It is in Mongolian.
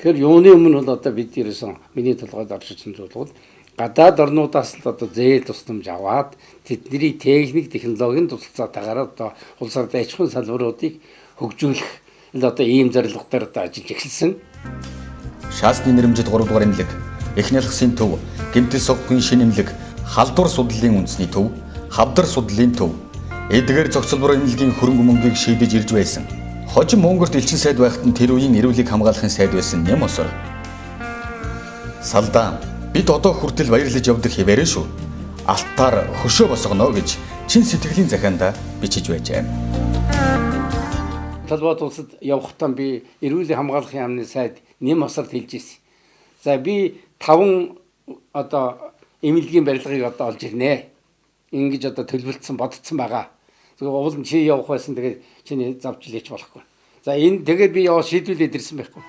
Тэгэхээр юуны өмнө бол одоо бид ерөөсөн миний толгойд орж ирсэн зүйл бол гадаад орнуудаас л одоо зээл тусламж аваад тэдний техник, технологийн тусалцаатайгаар одоо улс орны аж ахуйн салбаруудыг хөгжүүлэх л одоо ийм зорилго дээр одоо ажиллаж эхэлсэн. Шаасны нэрэмжит 3 дугаар эмнэлэг, Эх нялхсын төв, Гэмтэл соггийн шинэ эмнэлэг, Халдвар судлалын үндэсний төв, Хавдар судлалын төв. Эдгээр зохицолбор эмнэлгийн хөрөнгө мөнгийг шийдэж ирж байсан. Хожим Монголд элчин сайд байхад нь тэр үеийн эрүүлийг хамгаалахын сайд байсан Нэм осор. Салдаан бид одоо хүртэл баярлаж явдаг хэвээрээ шүү. Алтаар хөшөө босгоно гэж чин сэтгэлийн захианда бичиж байжээ. Толгойд улсад явахдаа би эрүүл хамгаалахын яамны сайд Нэм осорт хэлж ирсэн. За, би таван одоо эмнэлгийн барилгыг одоо олж ирнэ. Ингэж одоо төлөвлөсөн, бодцсон байгаа. Зүгээр уул нь чи явах байсан, тэгээд чиний завчлаач болохгүй. За, энэ тэгээд би яваа шийдвүлээд ирсэн байхгүй.